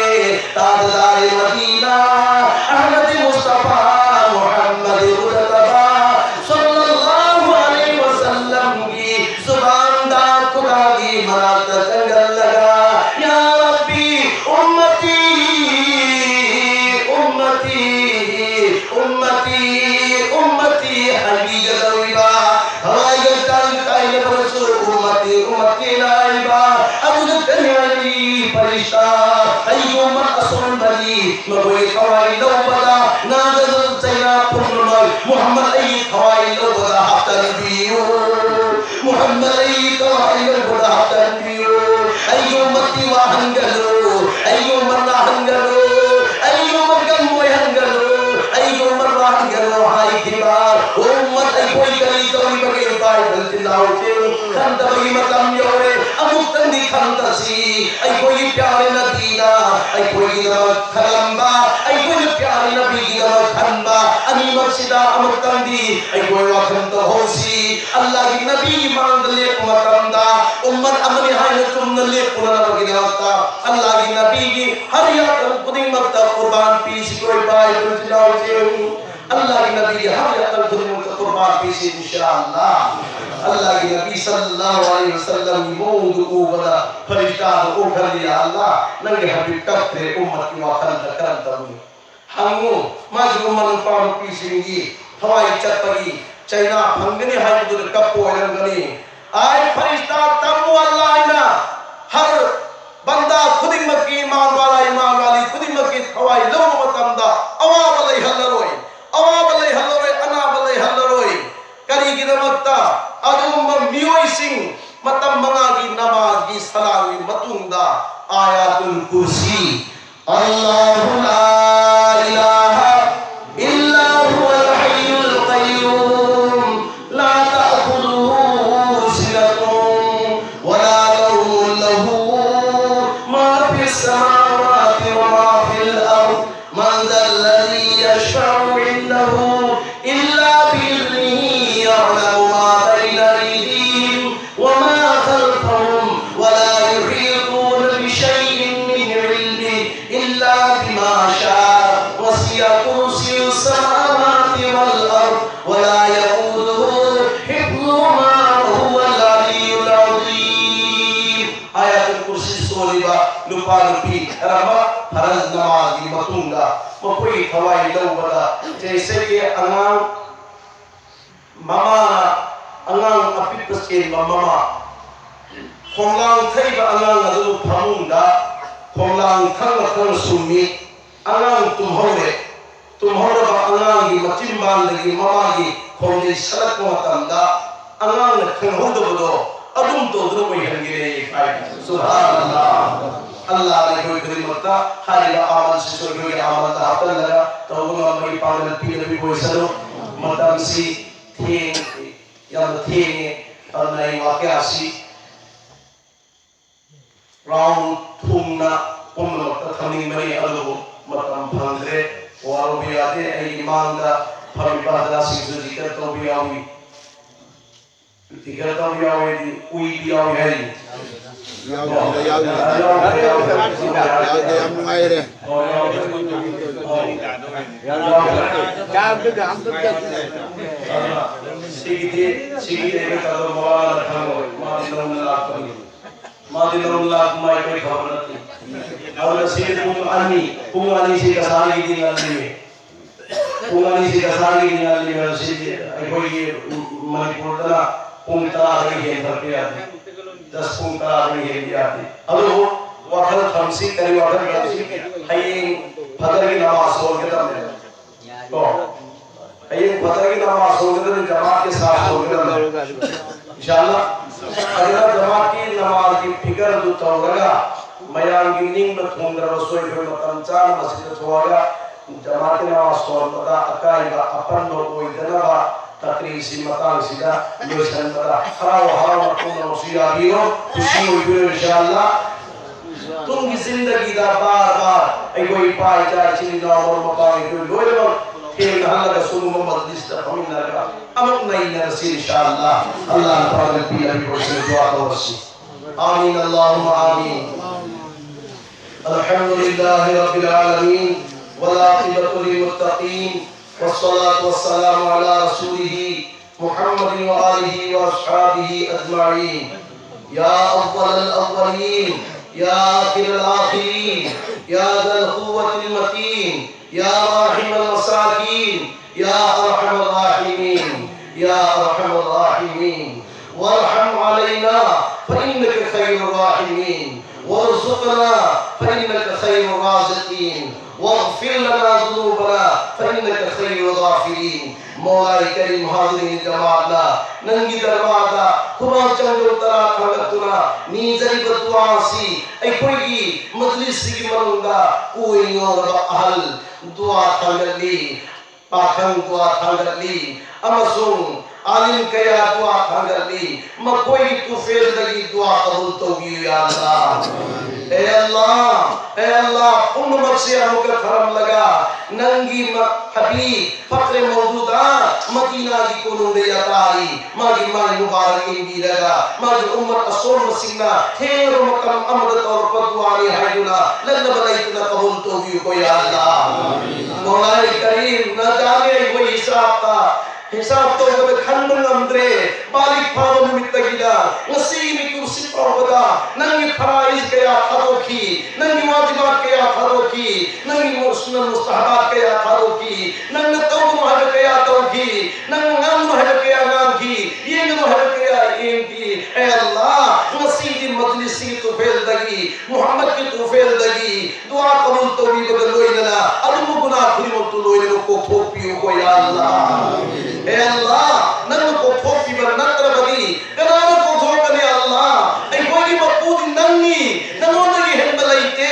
ꯇꯥꯖꯗꯥꯔꯦ ꯃꯗꯤꯅꯥ ꯑꯍꯃꯗ ꯃꯨꯁꯇꯐꯥ ꯃꯨꯍꯝꯃꯗ ꯃꯨꯖꯇꯕꯥ ꯁꯜꯂꯜꯂꯥꯍꯨ ꯑꯂꯩꯍꯤ ꯋꯁꯜꯂꯝꯒꯤ ꯖꯨꯕꯥꯟꯗ ꯈꯨꯗꯥꯒꯤ ꯃꯅꯥꯛꯇ ꯆꯪꯒꯜꯂꯒ "ꯌꯥ ꯔꯕꯤ, ꯎꯝꯃꯇꯤ, ꯎꯝꯃꯇꯤ, ꯎꯝꯃꯇꯤ, ꯎꯝꯃꯇꯤ" ꯍꯥꯏꯕꯤꯒꯗꯧꯔꯤꯕ, ꯊꯋꯥꯏꯒ ꯇꯥꯡ ꯀꯥꯏꯅꯕꯗꯁꯨ "ꯎꯝꯃꯇꯤ, ꯎꯝꯃꯇꯤꯅ" ꯍꯥꯏꯕ ꯑꯗꯨꯗ ꯀꯔꯤ ꯍꯥꯏꯔꯤ? "ꯐꯔꯤꯁꯇꯥ, ꯑꯩꯒꯤ ꯎꯝꯃꯠ ꯑꯁꯣꯟꯕꯅꯤ, ꯃꯈꯣꯏꯒꯤ ꯊꯋꯥꯏ ꯂꯧꯕꯗ ꯅꯥꯒꯗꯕ ꯆꯩꯅꯥ ꯄꯨꯝꯅꯃꯛ ꯃꯨꯍꯝꯃꯗ ꯑꯩꯒꯤ ꯊꯋꯥꯏ ꯂꯧꯕꯗ ꯍꯥꯞꯆꯤꯟꯕꯤꯌꯨ꯫ ꯃꯨꯍꯝꯃꯗ ꯑꯩꯒꯤ ꯊꯋꯥꯏ ꯂꯧꯕꯗ ꯍꯥꯞꯆꯤꯟꯕꯤꯌꯨ꯫ ꯑꯩꯒꯤ ꯎꯝꯃꯠꯇꯤ ꯋꯥꯍꯟꯒꯅꯨ, ꯑꯩꯒꯤ ꯎꯝꯃꯠ ꯅꯥꯍꯟꯒꯅꯨ, ꯑꯩꯒꯤ ꯎꯝꯃꯠ ꯀꯟ ꯑꯣꯏꯍꯟꯒꯅꯨ, ꯑꯩꯒꯤ ꯎꯝꯃꯠ ꯋꯥꯍꯟꯒꯅꯨ" ꯍꯥꯏꯈꯤꯕ ꯎꯝꯃꯠ ꯑꯩꯈꯣꯏ ꯀꯔꯤ ꯇꯧꯔꯤꯕꯒꯦ? ꯏꯄꯥ ꯏꯆꯤꯜ ꯏꯅꯥꯎꯁꯤꯡ, ꯈꯟꯊꯕꯒꯤ ꯃꯇꯝ ꯌꯧꯔꯦ꯫ ꯑꯃꯨꯛꯇꯪꯗꯤ ꯈꯟꯊꯁꯤ꯫ ꯑꯩꯈꯣꯏꯒꯤ ꯄ꯭ꯌꯥꯔꯦ ꯅꯕꯤꯅ ꯑꯩꯈꯣꯏꯒꯤꯗꯃꯛ ꯈꯜꯂꯝꯕ, ꯑꯩꯈꯣꯏꯅ ꯄ꯭ꯌꯥꯔꯦ ꯅꯕꯤꯒꯤꯗꯃꯛ ꯈꯟꯕ, ꯑꯅꯤꯃꯛꯁꯤꯗ ꯑꯃꯨꯛꯇꯪꯗꯤ ꯑꯩꯈꯣꯏ ꯋꯥꯈꯜ ꯇꯧꯍꯧꯁꯤ꯫ ꯑꯜꯂꯥꯍꯒꯤ ꯅꯕꯤꯒꯤ ꯃꯥꯡꯗ ꯂꯦꯞꯄ ꯃꯇꯝꯗ ꯎꯝꯃꯠ ꯑꯃꯅꯤ ꯍꯥꯏꯅ ꯆꯨꯝꯅ ꯂꯦꯞꯄꯨꯅꯅꯕꯒꯤꯗꯃꯛꯇ ꯑꯜꯂꯥꯍꯒꯤ ꯅꯕꯤꯒꯤ ꯍꯔ ꯌꯥꯇ꯭ꯔꯥ ꯈꯨꯗꯤꯡꯃꯛꯇ ꯀꯨꯔꯕꯥꯟ ꯄꯤꯁꯤꯀꯣ ꯏꯄꯥ ꯏꯆꯤꯜ ꯏꯅꯥꯎꯁꯤꯡ꯫ ꯑꯜꯂꯥꯍꯒꯤ ꯅꯕꯤꯒꯤ ꯍꯔ ꯌꯥꯇ꯭ꯔꯥ ꯈꯨꯗꯤꯡꯃꯛꯇ ꯀꯨꯔꯕꯥꯟ ꯄꯤꯁꯤ ꯏꯟꯁꯥ ꯑꯜꯂꯥꯍ꯫ ꯑꯜꯂꯥꯍꯒꯤ ꯅꯕꯤ ꯁꯜꯂꯜꯂꯥꯍꯨ ꯑꯂꯩꯍꯤ ꯋꯁꯜꯂꯝꯒꯤ ꯃꯑꯣꯡꯗꯨ ꯎꯕꯗ ꯐꯔꯤꯁꯇꯥꯗꯨ ꯑꯣꯟꯈꯜꯂꯤ, "ꯌꯥ ꯑꯜꯂꯥꯍ, ꯅꯪꯒꯤ ꯍꯕꯤꯕ ꯀꯞꯈ꯭ꯔꯦ, ꯎꯝꯃꯠꯀꯤ ꯋꯥꯈꯜꯗ ꯀꯔꯝ ꯇꯧꯅꯤ?" ꯍꯪꯉꯨ, ꯃꯥꯒꯤ ꯎꯝꯃꯠ ꯅꯨꯄꯥ ꯅꯨꯄꯤꯁꯤꯡꯒꯤ ꯊꯋꯥꯏ ꯆꯠꯄꯒꯤ ꯆꯩꯅꯥ ꯐꯪꯒꯅꯤ ꯍꯥꯏꯕꯗꯨꯗ ꯀꯞꯄ ꯑꯣꯏꯔꯝꯒꯅꯤ꯫ ꯑꯥꯏ ꯐꯔꯤꯁꯇꯥ, ꯇꯝꯃꯨ ꯑꯜꯂꯥꯍꯅ ꯍꯔ ꯕꯟꯗꯥ ꯈꯨꯗꯤꯡꯃꯛꯀꯤ, ꯏꯃꯥꯟ ꯋꯥꯂꯥ, ꯏꯃꯥꯟ ꯋꯥꯂꯤ ꯈꯨꯗꯤꯡꯃꯛꯀꯤ ꯊꯋꯥꯏ ꯂꯧꯕ ꯃꯇꯝꯗ ꯑꯋꯥꯕ ꯂꯩꯍꯜꯂꯔꯣꯏ, ꯑꯋꯥꯕ ꯂꯩꯍꯜꯂꯔꯣꯏ, ꯑꯅꯥꯕ ꯂꯩꯍꯜꯂꯔꯣꯏ꯫ ꯀꯔꯤꯒꯤꯗꯃꯛꯇ? ꯑꯗꯨꯒꯨꯝꯕ ꯃꯤꯑꯣꯏꯁꯤꯡ ꯃꯇꯝ ꯃꯉꯥꯒꯤ ꯅꯃꯥꯖꯒꯤ ꯁꯂꯥꯒꯤ ꯃꯇꯨꯡꯗ ꯑꯥꯌꯥꯇꯨꯜ ꯀꯨꯔꯁꯤ, "الله لا إله إلا هو الحي القيوم لا تأخذه ꯅꯨꯄꯥ ꯅꯨꯄꯤ ꯀꯔꯝꯕ ꯐꯔꯖ ꯅꯃꯥꯖꯒꯤ ꯃꯇꯨꯡꯗ ꯃꯈꯣꯏꯒꯤ ꯊꯋꯥꯏ ꯂꯧꯕꯗ ꯆꯩꯁꯩꯒꯤ ꯑꯉꯥꯡ ꯃꯃꯥꯅ ꯑꯉꯥꯡ ꯑꯄꯤꯛꯄ ꯆꯦꯟꯕ ꯃꯃꯥ ꯈꯣꯡꯂꯥꯡ ꯊꯩꯕ ꯑꯉꯥꯡ ꯑꯗꯨꯕꯨ ꯐꯃꯨꯡꯗ ꯈꯣꯡꯂꯥꯡ ꯊꯪꯅ ꯊꯪꯅ ꯁꯨꯝꯃꯤ꯫ ꯑꯉꯥꯡ ꯇꯨꯝꯍꯧꯔꯦ꯫ ꯇꯨꯝꯍꯧꯔꯕ ꯑꯉꯥꯡꯒꯤ ꯃꯆꯤꯟꯕꯥꯟꯗꯒꯤ ꯃꯃꯥꯒꯤ ꯈꯣꯡꯖꯩ ꯁꯠꯂꯛꯄ ꯃꯇꯝꯗ ꯑꯉꯥꯡꯅ ꯈꯪꯍꯧꯗꯕꯗꯣ ꯑꯗꯨꯝ ꯇꯧꯗꯨꯅ ꯑꯣꯏꯍꯟꯒꯦ ꯍꯥꯏ꯫ ꯁꯨꯕꯍꯥꯅꯜꯂꯥꯍ꯫ ꯑꯜꯂꯥꯍꯅ ꯑꯩꯈꯣꯏ ꯈꯨꯗꯤꯡꯃꯛꯇ ꯍꯥꯏꯔꯤꯕ ꯑꯃꯜꯁꯤꯁꯨ ꯑꯩꯈꯣꯏꯒꯤ ꯑꯃꯜꯗ ꯍꯥꯞꯆꯜꯂꯒ ꯇꯧꯕ ꯉꯝꯕꯒꯤ ꯄꯥꯡꯒꯜ ꯄꯤꯅꯕꯤꯕ ꯑꯣꯏꯁꯅꯨ꯫ ꯃꯇꯝꯁꯤ ꯊꯦꯡ ꯌꯥꯝꯅ ꯊꯦꯡꯉꯦ꯫ ꯑꯗꯨꯅ ꯑꯩ ꯋꯥꯀꯌꯥꯁꯤ ꯔꯥꯎꯟ ꯊꯨꯡꯅ ꯄꯨꯝꯅꯃꯛꯇ ꯊꯝꯅꯤꯡꯕꯅꯤ, ꯑꯗꯨꯕꯨ ꯃꯇꯝ ꯐꯪꯗ꯭ꯔꯦ꯫ ꯋꯥꯔꯧꯕ ꯌꯥꯗꯦ꯫ ꯑꯩꯒꯤ ꯃꯥꯡꯗ ꯐꯝꯃꯤꯕ ꯍꯖꯔꯥꯠꯁꯤꯡꯁꯨ ꯖꯤꯀꯔ ꯇꯧꯕ ꯌꯥꯎꯏ꯫ ꯖꯤꯀꯔ ꯇꯧꯕ ꯌꯥꯎꯏꯗꯤ ꯎꯏꯕ ꯌꯥꯎꯏ ꯍꯥꯏꯔꯤ꯫ ꯌꯥꯎꯗꯦ, ꯌꯥꯎꯗꯦ꯫ ꯌꯥꯎꯗꯦ, ꯌꯥꯎꯗꯦ꯫ ꯌꯥꯎꯗꯦ, ꯌꯥꯝ ꯅꯨꯡꯉꯥꯏꯔꯦ꯫ ꯑꯣ, ꯌꯥꯎꯗꯦ꯫ ꯑꯣ꯫ ꯌꯥꯎꯗꯦ꯫ ꯆꯥꯕꯗꯨꯗ ꯑꯝꯇ ꯆꯠꯇ꯭ꯔꯦ꯫ ꯑꯗꯨꯅ ꯁꯤꯒꯤꯗꯤ, ꯁꯤꯒꯤ ꯂꯩꯕ ꯀꯥꯗꯣ ꯃꯃꯥꯅ ꯈꯪꯉꯣꯏ꯫ ꯃꯥꯗꯤ ꯅꯧꯅ ꯂꯥꯛꯄꯅꯤ꯫ ꯃꯥꯗꯤ ꯅꯧꯅ ꯂꯥꯛꯄ ꯃꯥꯏ ꯀꯩ ꯈꯕꯔ ꯅꯠꯇꯦ꯫ ꯑꯗꯨꯅ ꯁꯤꯒꯤ ꯄꯨꯡ ꯑꯅꯤ, ꯄꯨꯡ ꯑꯅꯤꯁꯤ ꯀꯁꯥꯔꯒꯤꯗꯤ ꯉꯜꯂꯤ꯫ ꯄꯨꯡ ꯑꯅꯤꯁꯤ ꯀꯁꯥꯔꯒꯤꯗꯤ ꯉꯜꯂꯤ꯫ ꯁꯤꯗꯤ ꯑꯩꯈꯣꯏꯒꯤ ꯃꯅꯤꯄꯨꯔꯗꯅ ꯄꯨꯡ ꯇꯔꯥꯗꯒꯤ ꯍꯦꯟꯊꯔꯛꯄ ꯌꯥꯗꯦ꯫ ꯖꯁ ꯄꯨꯡ ꯇꯔꯥꯗꯒꯤ ꯍꯦꯟꯕ ꯌꯥꯗꯦ꯫ ꯑꯗꯨꯕꯨ ꯋꯥꯈꯜ ꯊꯝꯁꯤ, ꯀꯔꯤ ꯋꯥꯈꯜ ꯊꯝꯁꯤ? ꯍꯌꯦꯡ ꯐꯖꯔꯒꯤ ꯅꯃꯥꯖ ꯁꯣꯟꯒꯗꯕꯅꯦ꯫ ꯀꯣ? ꯍꯌꯦꯡ ꯐꯖꯔꯒꯤ ꯅꯃꯥꯖ ꯁꯣꯟꯒꯗꯕꯅꯤ, ꯖꯃꯥꯠꯀꯤ ꯁꯥꯐ ꯁꯣꯟꯒꯗꯕꯅꯤ꯫ ꯏꯟꯁꯥꯜꯂꯥ꯫ ꯑꯗꯨꯅ ꯖꯃꯥꯠꯀꯤ ꯅꯃꯥꯖꯒꯤ ꯐꯤꯀꯔꯗꯨ ꯇꯧꯔꯒ ꯃꯌꯥꯝꯒꯤ ꯅꯤꯡꯕ ꯊꯨꯡꯗ꯭ꯔꯕꯁꯨ ꯑꯩꯈꯣꯏ ꯃꯇꯝ ꯆꯥꯅ ꯃꯁꯤꯗ ꯊꯣꯛꯑꯒ ꯖꯃꯥꯠꯀꯤ ꯅꯃꯥꯖ ꯁꯣꯟꯕꯗ ꯑꯀꯥꯏꯕ ꯑꯄꯟꯕ ꯑꯣꯏꯗꯅꯕ ꯇꯀ꯭ꯔꯤꯔꯁꯤ ꯃꯇꯥꯡꯁꯤꯗ ꯂꯣꯏꯁꯤꯟꯕꯗ ꯍꯔꯥꯎ ꯍꯔꯥꯎꯅ ꯄꯨꯝꯅꯃꯛꯁꯨ ꯌꯥꯕꯤꯌꯨ꯫ ꯈꯨꯁꯤ ꯑꯣꯏꯕꯤꯌꯨ ꯏꯟꯁꯥꯜꯂꯥ꯫ ꯇꯨꯡꯒꯤ ꯖꯤꯟꯗꯒꯤꯗ ꯕꯥꯔ ꯕꯥꯔ ꯑꯩꯈꯣꯏ ꯏꯄꯥ ꯏꯆꯥ ꯏꯆꯤꯟ ꯏꯅꯥꯎ ꯃꯔꯨꯞ ꯃꯄꯥꯡ ꯑꯩꯈꯣꯏ ꯂꯣꯏꯅꯃꯛ ꯊꯦꯡꯅꯍꯜꯂꯒ ꯁꯤꯒꯨꯝꯕ ꯃꯖꯂꯤꯁꯇ ꯐꯝꯃꯤꯟꯅꯔꯒ ꯑꯃꯨꯛ ꯅꯩꯅꯔꯁꯤ ꯏꯟꯁꯥ ꯑꯜꯂꯥ꯫ ꯑꯜꯂꯥꯍꯅ ꯐꯖꯅ ꯄꯤꯅꯕꯤꯕ ꯑꯣꯏꯁꯅꯨ꯫ ꯗꯨꯋꯥ ꯇꯧꯔꯁꯤ꯫ آمين اللهم آمين. الحمد لله رب العالمين، والعاقبة للمتقين، والصلاة والسلام على رسوله محمد وآله وأصحابه أجمعين. يا أول الأولين، يا آخر الآخرين، يا ذا القوة المتين، يا راحم المساكين، يا أرحم الراحمين، يا أرحم الراحمين. وارحم علينا فإنك خير الراحمين، وارزقنا فإنك خير الرازقين، واغفر لنا ذنوبنا فإنك خير الغافرين. ꯃꯧꯂꯥꯏ ꯀꯔꯤꯝ ꯍꯥꯗꯤꯔꯤꯟ ꯖꯃꯥꯠꯅ ꯅꯪꯒꯤ ꯗꯔꯕꯥꯔꯗ ꯈꯨꯃꯥꯡ ꯆꯪꯗꯣꯟ ꯇꯔꯥ ꯊꯥꯡꯒꯠꯇꯨꯅ ꯅꯤꯖꯔꯤꯕ ꯗꯨꯋꯥ ꯑꯁꯤ ꯑꯩꯈꯣꯏꯒꯤ ꯃꯖꯂꯤꯁꯁꯤꯒꯤ ꯃꯅꯨꯡꯗ ꯀꯣꯏ ꯉꯧꯔꯕ ꯑꯍꯜ ꯗꯨꯋꯥ ꯊꯥꯡꯒꯠꯂꯤ, ꯄꯥꯈꯪ ꯗꯨꯋꯥ ꯊꯥꯡꯒꯠꯂꯤ ꯑꯃꯁꯨꯡ ꯑꯥꯂꯤꯝ ꯀꯌꯥ ꯗꯨꯋꯥ ꯊꯥꯡꯒꯠꯂꯤ꯫ ꯃꯈꯣꯏꯒꯤ ꯇꯨꯐꯦꯜꯗꯒꯤ ꯗꯨꯋꯥ ꯀꯕꯨꯜ ꯇꯧꯕꯤꯌꯨ ꯌꯥ ꯑꯜꯂꯥꯍ꯫ ꯑꯦ ꯑꯜꯂꯥꯍ, ꯑꯦ ꯑꯜꯂꯥꯍ, ꯄꯨꯝꯅꯃꯛꯁꯦ ꯑꯃꯨꯛꯀ ꯊꯥꯔꯝꯂꯒ ꯅꯪꯒꯤ ꯃ-, ꯍꯕꯤꯕ ꯐꯈ꯭ꯔꯦ ꯃꯧꯖꯨꯗ ꯃꯗꯤꯅꯥꯒꯤ ꯀꯣꯅꯨꯡꯗ ꯌꯥꯇꯥꯔꯤ ꯃꯥꯒꯤ ꯃꯥꯏ ꯃꯨꯕꯥꯔꯛ ꯌꯦꯡꯕꯤꯔꯒ ꯃꯥꯒꯤ ꯎꯝꯃꯠ ꯑꯁꯣꯟꯕꯁꯤꯡꯅ ꯊꯦꯡꯂꯕ ꯃꯇꯝ ꯑꯃꯗ ꯇꯧꯔꯛꯄ ꯗꯨꯋꯥꯅꯤ ꯍꯥꯏꯗꯨꯅ ꯂꯠꯅꯕ ꯂꯩꯇꯅ ꯀꯕꯨꯜ ꯇꯧꯕꯤꯌꯨꯀꯣ ꯌꯥ ꯑꯜꯂꯥꯍ꯫ ꯃꯧꯂꯥꯏ ꯀꯔꯤꯝ ꯅ ꯖꯥꯅꯦ ꯑꯩꯈꯣꯏ ꯍꯤꯁꯥꯕꯇ ꯍꯤꯁꯥꯕ ꯇꯧꯕꯗ ꯈꯟꯕ ꯉꯝꯗ꯭ꯔꯦ꯫ ꯕꯥꯂꯤꯒ ꯐꯥꯕ ꯅꯨꯃꯤꯠꯇꯒꯤꯅ ꯉꯁꯤꯒꯤ ꯃꯤꯀꯨꯞꯁꯤ ꯐꯥꯎꯕꯗ ꯅꯪꯒꯤ ꯐꯔꯥꯏꯖ ꯀꯌꯥ ꯊꯥꯗꯣꯛꯈꯤ, ꯅꯪꯒꯤ ꯋꯥꯖꯤꯕꯥꯠ ꯀꯌꯥ ꯊꯥꯗꯣꯛꯈꯤ, ꯅꯪꯒꯤ ꯁꯨꯅꯟ ꯃꯨꯁꯇꯍꯕꯥꯠ ꯀꯌꯥ ꯊꯥꯗꯣꯛꯈꯤ, ꯅꯪꯅ ꯇꯧꯒꯅꯨ ꯍꯥꯏꯕ ꯀꯌꯥ ꯇꯧꯈꯤ, ꯅꯪꯅ ꯉꯥꯡꯒꯅꯨ ꯍꯥꯏꯕ ꯀꯌꯥ ꯉꯥꯡꯈꯤ, ꯌꯦꯡꯒꯅꯨ ꯍꯥꯏꯕ ꯀꯌꯥ ꯌꯦꯡꯈꯤ꯫ ꯑꯦ ꯑꯜꯂꯥꯍ, ꯉꯁꯤꯗꯤ ꯃꯖꯂꯤꯁꯀꯤ ꯇꯨꯐꯦꯜꯗꯒꯤ, ꯃꯨꯍꯝꯃꯗꯀꯤ ꯇꯨꯐꯦꯜꯗꯒꯤ ꯗꯨꯋꯥ ꯀꯕꯨꯜ ꯇꯧꯕꯤꯕꯒ ꯂꯣꯏꯅꯅ ꯑꯗꯨꯝꯕ ꯒꯨꯅꯥ ꯈꯨꯗꯤꯡꯃꯛꯇꯨ ꯂꯣꯏꯅꯃꯛ ꯀꯣꯛꯊꯣꯛꯄꯤꯌꯨꯀꯣ ꯌꯥ ꯑꯜꯂꯥꯍ꯫ ꯑꯦ ꯑꯜꯂꯥꯍ, ꯅꯪꯅ ꯀꯣꯛꯊꯣꯛꯄꯤꯕ ꯅꯠꯇ꯭ꯔꯕꯗꯤ ꯀꯅꯥꯅ ꯀꯣꯛꯊꯣꯛꯀꯅꯤ ꯑꯜꯂꯥꯍ? ꯑꯩꯈꯣꯏꯒꯤ ꯃꯄꯨꯗꯤ ꯅꯪꯅꯤ, ꯅꯉꯣꯟꯗꯒꯤ ꯍꯦꯟꯕ ꯂꯩꯇꯦ꯫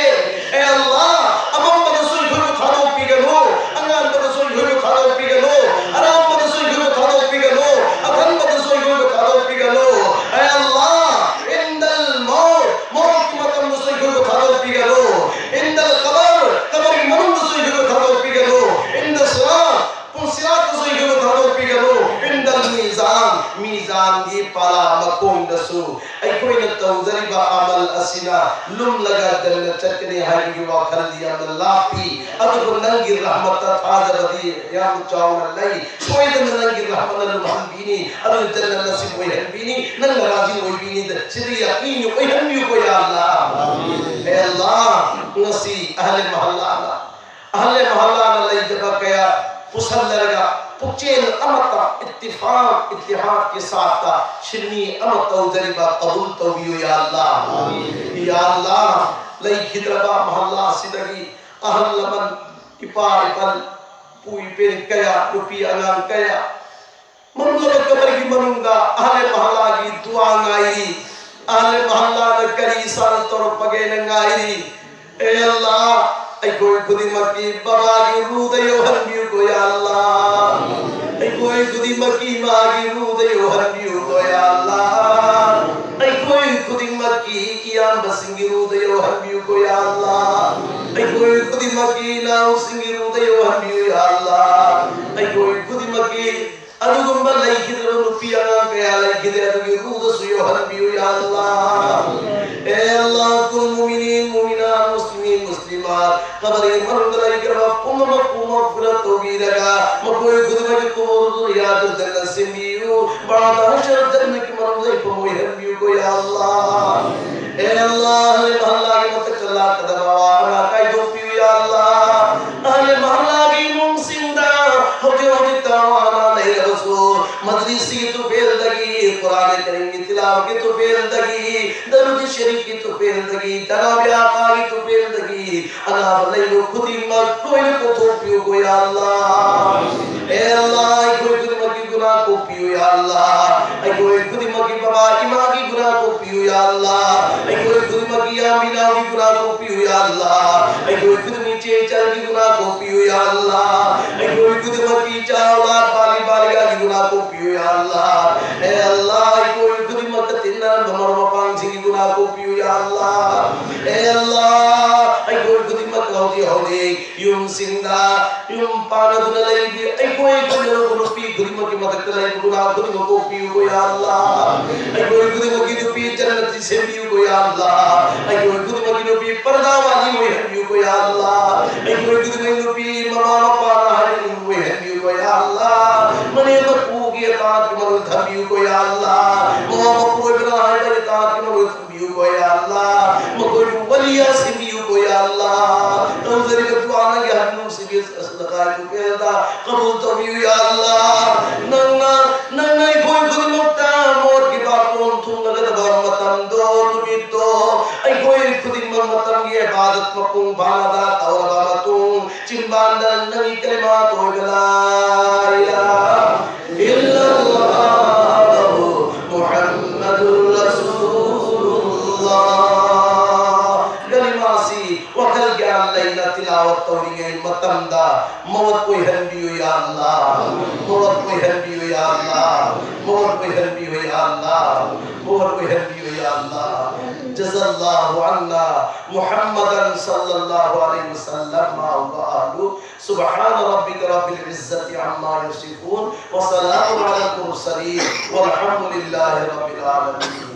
ꯑꯦ ꯑꯜꯂꯥꯍ, ꯑꯃꯝꯕꯗꯁꯨ ꯑꯩꯈꯣꯏꯕꯨ ꯊꯥꯗꯣꯛꯄꯤꯒꯅꯨ, ꯑꯉꯥꯟꯕꯗꯁꯨ ꯑꯩꯈꯣꯏꯕꯨ ꯊꯥꯗꯣꯛꯄꯤꯒꯅꯨ, ꯑꯔꯥꯝꯕꯗꯁꯨ ꯑꯩꯈꯣꯏꯕꯨ ꯊꯥꯗꯣꯛꯄꯤꯒꯅꯨ, ꯑꯊꯟꯕꯗꯁꯨ ꯑꯩꯈꯣꯏꯕꯨ ꯊꯥꯗꯣꯛꯄꯤꯒꯅꯨ꯫ ꯑꯦ ꯑꯜꯂꯥꯍ, ꯏꯟꯗꯜ ꯃꯧꯠ, ꯃꯧꯠꯀꯤ ꯃꯇꯝꯗꯁꯨ ꯑꯩꯈꯣꯏꯕꯨ ꯊꯥꯗꯣꯛꯄꯤꯒꯅꯨ꯫ ꯏꯟꯗꯜ ꯀꯕꯔ, ꯀꯕꯔꯒꯤ ꯃꯅꯨꯡꯗꯁꯨ ꯑꯩꯈꯣꯏꯕꯨ ꯊꯥꯗꯣꯛꯄꯤꯒꯅꯨ꯫ ꯏꯟꯗ ꯁꯤꯔꯥꯠ, ꯄꯨꯟꯁꯤꯔꯥꯠꯇꯁꯨ ꯑꯩꯈꯣꯏꯕꯨ ꯊꯥꯗꯣꯛꯄꯤꯒꯅꯨ꯫ ꯃꯈꯣꯡꯗꯁꯨ ꯑꯩꯈꯣꯏꯅ ꯇꯧꯖꯔꯤꯕ ꯑꯃꯜ ꯑꯁꯤꯅ ꯂꯨꯝꯂꯒ ꯖꯟꯅꯠ ꯆꯠꯀꯅꯤ ꯍꯥꯏꯕꯒꯤ ꯋꯥꯈꯜꯗꯤ ꯌꯥꯝꯅ ꯂꯥꯞꯄꯤ꯫ ꯑꯗꯨꯕꯨ ꯅꯪꯒꯤ ꯔꯍꯃꯠꯇ ꯊꯥꯖꯕꯗꯤ ꯌꯥꯝ ꯆꯥꯎꯅ ꯂꯩ꯫ ꯁꯣꯏꯗꯅ ꯅꯪꯒꯤ ꯔꯍꯃꯠꯅ ꯂꯨꯝꯍꯟꯕꯤꯅꯤ, ꯑꯗꯨ ꯖꯟꯅꯠ ꯅꯁꯤꯕ ꯑꯣꯏꯍꯟꯕꯤꯅꯤ, ꯅꯪꯅ ꯔꯥꯖꯤ ꯑꯣꯏꯕꯤꯅꯤ꯫ ꯁꯤꯗ ꯌꯥꯀꯤꯟ ꯑꯣꯏꯍꯟꯕꯤꯌꯨꯀꯣ ꯌꯥ ꯑꯜꯂꯥ꯫ ꯑꯦ ꯑꯜꯂꯥ, ꯉꯁꯤ ꯑꯍꯂꯦ ꯃꯍꯜꯂꯥꯅ ꯑꯍꯜ ꯃꯍꯜꯂꯥꯅ ꯂꯩꯖꯕ ꯀꯌꯥ ꯄꯨꯁꯜꯂꯔꯒ ꯄꯨꯛꯆꯦꯜ ꯑꯃꯠꯇ ꯏꯠꯇꯤꯐꯥꯛ ꯏꯠꯇꯤꯍꯥꯗꯀꯤ ꯁꯥꯠꯇ ꯁꯤꯟꯃꯤ ꯑꯃ ꯇꯧꯖꯔꯤꯕ ꯀꯕꯨꯜ ꯇꯧꯕꯤꯌꯨ ꯌꯥ ꯑꯜꯂꯥ꯫ ꯌꯥ ꯑꯜꯂꯥ, ꯂꯩꯈꯤꯗ꯭ꯔꯕ ꯃꯍꯜꯂꯥ ꯑꯁꯤꯗꯒꯤ ꯑꯍꯜ ꯂꯃꯟ, ꯏꯄꯥ ꯏꯄꯟ, ꯄꯨ ꯏꯄꯦꯟ ꯀꯌꯥ, ꯅꯨꯄꯤ ꯑꯉꯥꯡ ꯀꯌꯥ ꯃꯝꯂꯕ ꯀꯕꯔꯒꯤ ꯃꯅꯨꯡꯗ ꯑꯍꯂꯦ ꯃꯍꯜꯂꯥꯒꯤ ꯗꯨꯋꯥ ꯉꯥꯏꯔꯤ꯫ ꯑꯍꯂꯦ ꯃꯍꯜꯂꯥꯅ ꯀꯔꯤ ꯏꯁꯥꯅ ꯇꯧꯔꯛꯄꯒꯦꯅ ꯉꯥꯏꯔꯤ꯫ ꯑꯦ ꯑꯜꯂꯥ, ꯑꯩꯈꯣꯏ ꯈꯨꯗꯤꯡꯃꯛꯀꯤ ꯕꯕꯥꯒꯤ ꯔꯨꯗ ꯌꯧꯍꯟꯕꯤꯌꯨꯀꯣ ꯌꯥ ꯑꯜꯂꯥ꯫ ꯑꯩꯈꯣꯏ ꯈꯨꯗꯤꯡꯃꯛꯀꯤ ꯏꯃꯥꯒꯤ ꯔꯨꯗ ꯌꯧꯍꯟꯕꯤꯌꯨꯀꯣ ꯌꯥ ꯑꯜꯂꯥ꯫ ꯑꯩꯈꯣꯏ ꯈꯨꯗꯤꯡꯃꯛꯀꯤ ꯏꯌꯥꯝꯕꯁꯤꯡꯒꯤ ꯔꯨꯗ ꯌꯧꯍꯟꯕꯤꯌꯨꯀꯣ ꯌꯥ ꯑꯜꯂꯥ꯫ ꯑꯩꯈꯣꯏ ꯈꯨꯗꯤꯡꯃꯛꯀꯤ ꯏꯅꯥꯎꯁꯤꯡꯒꯤ ꯔꯨꯗ ꯌꯧꯍꯟꯕꯤꯌꯨ ꯌꯥ ꯑꯜꯂꯥ꯫ ꯑꯩꯈꯣꯏ ꯈꯨꯗꯤꯡꯃꯛꯀꯤ ꯑꯗꯨꯒꯨꯝꯕ ꯂꯩꯈꯤꯗ꯭ꯔꯕ ꯅꯨꯄꯤ ꯑꯉꯥꯡ ꯀꯌꯥ ꯂꯩꯈꯤꯗꯦ, ꯑꯗꯨꯒꯤ ꯔꯨꯗꯁꯨ ꯌꯧꯍꯟꯕꯤꯌꯨ ꯌꯥ ꯑꯜꯂꯥ꯫ ꯑꯦ ꯑꯜꯂꯥ, ꯀꯨꯜ ꯃꯨꯃꯤꯅꯤꯟ ꯃꯨꯃꯤꯅꯥꯠ ꯃꯨꯁꯂꯤꯃꯤꯟ ꯃꯨꯁꯂꯤꯃꯥꯠ ꯀꯕꯔꯒꯤ ꯃꯅꯨꯡꯗ ꯂꯩꯈ꯭ꯔꯕ ꯄꯨꯝꯅꯃꯛꯄꯨ ꯃꯒꯐꯤꯔꯥꯠ ꯇꯧꯕꯤꯔꯒ ꯃꯈꯣꯏ ꯈꯨꯗꯤꯡꯃꯛꯀꯤ ꯀꯨꯕꯨꯔꯗꯨ ꯔꯤꯌꯥꯗꯨꯜ ꯖꯟꯅꯠ ꯁꯦꯝꯕꯤꯌꯨ꯫ ꯕꯥꯗ ꯍꯁꯔ ꯖꯟꯅꯠꯀꯤ ꯃꯅꯨꯡꯗ ꯂꯩꯐꯝ ꯑꯣꯏꯍꯟꯕꯤꯌꯨꯀꯣ ꯌꯥ ꯑꯜꯂꯥ꯫ ꯑꯦ ꯑꯜꯂꯥ, ꯑꯍꯂꯦ ꯃꯍꯜꯂꯥꯒꯤ ꯃꯊꯛꯇ ꯂꯥꯛꯀꯗꯕ ꯑꯋꯥ ꯑꯅꯥ ꯀꯥꯏꯊꯣꯛꯄꯤꯌꯨ ꯌꯥ ꯑꯜꯂꯥ꯫ ꯑꯍꯂꯦ ꯃꯍꯜꯂꯥꯒꯤ ꯏꯃꯨꯡꯁꯤꯡꯗ ꯍꯧꯖꯤꯛ ꯍꯧꯖꯤꯛꯇ ꯑꯋꯥ ꯑꯅꯥ ꯂꯩꯔꯕꯁꯨ, ꯃꯖꯂꯤꯁꯀꯤ ꯇꯨꯐꯦꯜꯗꯒꯤ, ꯀꯨꯔꯥꯟ ꯀꯔꯤꯝꯒꯤ ꯇꯤꯂꯥꯋꯠꯀꯤ ꯇꯨꯐꯦꯜꯗꯒꯤ, ꯗꯔꯨꯗ ꯁꯔꯤꯐꯀꯤ ꯇꯨꯐꯦꯜꯗꯒꯤ, ꯖꯅꯥꯕ ꯑꯥꯀꯥꯒꯤ ꯇꯨꯐꯦꯜꯗꯒꯤ, ꯑꯅꯥꯕ ꯂꯩꯕ ꯈꯨꯗꯤꯡꯃꯛ ꯂꯣꯏꯅ ꯀꯣꯛꯊꯣꯛꯄꯤꯌꯨꯀꯣ ꯌꯥ ꯑꯜꯂꯥ꯫ ꯑꯦ ꯑꯜꯂꯥ, ꯑꯩꯈꯣꯏ ꯈꯨꯗꯤꯡꯃꯛꯀꯤ ꯒꯨꯅꯥ ꯀꯣꯛꯄꯤꯌꯨ ꯌꯥ ꯑꯜꯂꯥ꯫ ꯑꯩꯈꯣꯏ ꯈꯨꯗꯤꯡꯃꯛꯀꯤ ꯕꯕꯥ ꯏꯃꯥꯒꯤ ꯒꯨꯅꯥ ꯀꯣꯛꯄꯤꯌꯨ ꯌꯥ ꯑꯜꯂꯥ꯫ ꯑꯩꯈꯣꯏ ꯈꯨꯗꯤꯡꯃꯛꯀꯤ ꯏꯌꯥꯝꯕ ꯏꯅꯥꯎꯒꯤ ꯒꯨꯅꯥ ꯀꯣꯛꯄꯤꯌꯨ ꯌꯥ ꯑꯜꯂꯥ꯫ ꯑꯩꯈꯣꯏ ꯈꯨꯗꯤꯡꯃꯛꯀꯤ ꯏꯆꯦ ꯏꯆꯜꯒꯤ ꯒꯨꯅꯥ ꯀꯣꯛꯄꯤꯌꯨ ꯌꯥ ꯑꯜꯂꯥ꯫ ꯑꯩꯈꯣꯏ ꯈꯨꯗꯤꯡꯃꯛꯀꯤ ꯏꯆꯥ ꯑꯧꯂꯥꯗ ꯕꯥꯂꯤ ꯕꯥꯂꯤꯒꯥꯒꯤ ꯒꯨꯅꯥ ꯀꯣꯛꯄꯤꯌꯨ ꯌꯥ ꯑꯜꯂꯥ꯫ ꯑꯦ ꯑꯜꯂꯥ, ꯑꯩꯈꯣꯏ ꯈꯨꯗꯤꯡꯃꯛꯀ ꯇꯤꯟꯅꯔꯝꯕ ꯃꯔꯨꯞ ꯃꯄꯥꯡꯁꯤꯡꯒꯤ ꯒꯨꯅꯥ ꯀꯣꯛꯄꯤꯌꯨ ꯌꯥ ꯑꯜꯂꯥ꯫ ꯑꯦ ꯑꯜꯂꯥ, ꯑꯩꯈꯣꯏ ꯈꯨꯗꯤꯡꯃꯛ ꯍꯧꯖꯤꯛ ꯍꯧꯖꯤꯛ ꯌꯨꯝꯁꯤꯡꯗ ꯌꯨꯝ ꯄꯥꯟꯅꯗꯨꯅ ꯂꯩꯔꯤꯕꯤ ꯑꯩꯈꯣꯏ ꯈꯨꯗꯤꯡꯃꯛ ꯅꯨꯄꯤ ꯈꯨꯗꯤꯡꯃꯛꯀꯤ ꯃꯊꯛꯇ ꯂꯩꯕ ꯒꯨꯅꯥ ꯈꯨꯗꯤꯡꯃꯛ ꯀꯣꯛꯄꯤꯌꯨꯀꯣ ꯌꯥ ꯑꯜꯂꯥ꯫ ꯑꯩꯈꯣꯏ ꯈꯨꯗꯤꯡꯃꯛꯀꯤ ꯅꯨꯄꯤ ꯖꯟꯅꯇꯤ ꯁꯦꯝꯕꯤꯌꯨꯀꯣ ꯌꯥ ꯑꯜꯂꯥ꯫ ꯑꯩꯈꯣꯏ ꯈꯨꯗꯤꯡꯃꯛꯀꯤ ꯅꯨꯄꯤ ꯄꯔꯗꯥ ꯋꯥꯂꯤ ꯑꯣꯏꯍꯟꯕꯤꯌꯨꯀꯣ ꯌꯥ ꯑꯜꯂꯥ꯫ ꯑꯩꯈꯣꯏ ꯈꯨꯗꯤꯡꯃꯛ ꯅꯨꯄꯤ ꯃꯃꯥ ꯃꯄꯥꯅ ꯍꯥꯏꯕ ꯏꯟꯕ ꯑꯣꯏꯍꯟꯕꯤꯌꯨꯀꯣ ꯌꯥ ꯑꯜꯂꯥ꯫ ꯃꯅꯦꯝ ꯃꯀꯨꯒꯤ ꯑꯇꯥꯠꯀꯤ ꯃꯔꯣꯜ ꯊꯝꯕꯤꯌꯨꯀꯣ ꯌꯥ ꯑꯜꯂꯥ꯫ ꯃꯃꯥ ꯃꯄꯨꯔꯣꯏꯕꯅ ꯍꯥꯏꯕ ꯏꯇꯥꯠꯀꯤ ꯃꯔꯣꯜ ꯊꯝꯕꯤꯌꯨꯀꯣ ꯌꯥ ꯑꯜꯂꯥ꯫ ꯃꯈꯣꯏꯕꯨ ꯋꯥꯂꯤꯌꯥ ꯁꯦꯝꯕꯤꯌꯨꯀꯣ ꯌꯥ ꯑꯜꯂꯥ꯫ ꯇꯧꯖꯔꯤꯕ ꯗꯨꯋꯥ ꯅꯪꯒꯤ ꯍꯟꯅꯨꯡꯁꯤꯒꯤ ꯁꯗꯀꯥꯒꯤ ꯄꯨꯛꯈꯦꯜꯗ ꯀꯕꯨꯜ ꯇꯧꯕꯤꯌꯨ ꯌꯥ ꯑꯜꯂꯥ꯫ ꯅꯪꯅ, ꯅꯪꯅ ꯑꯩꯈꯣꯏ ꯈꯨꯗꯤꯡꯃꯛꯇ ꯃꯣꯠꯀꯤ ꯕꯥꯇꯣꯟ ꯊꯨꯡꯂꯒꯗꯕ ꯃꯇꯝꯗꯣ, ꯅꯨꯃꯤꯠꯇꯣ, ꯑꯩꯈꯣꯏ ꯈꯨꯗꯤꯡꯃꯛ ꯃꯇꯝꯒꯤ ꯏꯕꯥꯗꯠ ꯃꯄꯨꯡ ꯐꯥꯅ ꯑꯗꯥ ꯇꯧꯔꯕ ꯃꯇꯨꯡ, ꯆꯤꯟꯕꯥꯟꯗ ꯅꯪꯒꯤ ꯀꯂꯤꯃꯥ ꯇꯣꯏꯕ لا إله إلا الله محمد رسول الله ꯀꯂꯤꯃꯥꯁꯤ ꯋꯥꯈꯜ ꯒ꯭ꯌꯥꯟ ꯂꯩꯅ ꯇꯤꯂꯥꯋꯠ ꯇꯧꯔꯤꯉꯩ ꯃꯇꯝꯗ ꯃꯋꯠ ꯑꯣꯏꯍꯟꯕꯤꯌꯨ ꯌꯥ ꯑꯜꯂꯥ꯫ ꯃꯋꯠ ꯑꯣꯏꯍꯟꯕꯤꯌꯨ ꯌꯥ ꯑꯜꯂꯥ꯫ ꯃꯋꯠ ꯑꯣꯏꯍꯟꯕꯤꯌꯨ ꯌꯥ ꯑꯜꯂꯥ꯫ ꯃꯋꯠ ꯑꯣꯏꯍꯟꯕꯤꯌꯨ ꯌꯥ ꯑꯜꯂꯥ꯫ جزى الله عنا محمدا صلى الله عليه وسلم وآله. سبحان ربك رب العزة عما يصفون وسلام على المرسلين والحمد لله رب العالمين.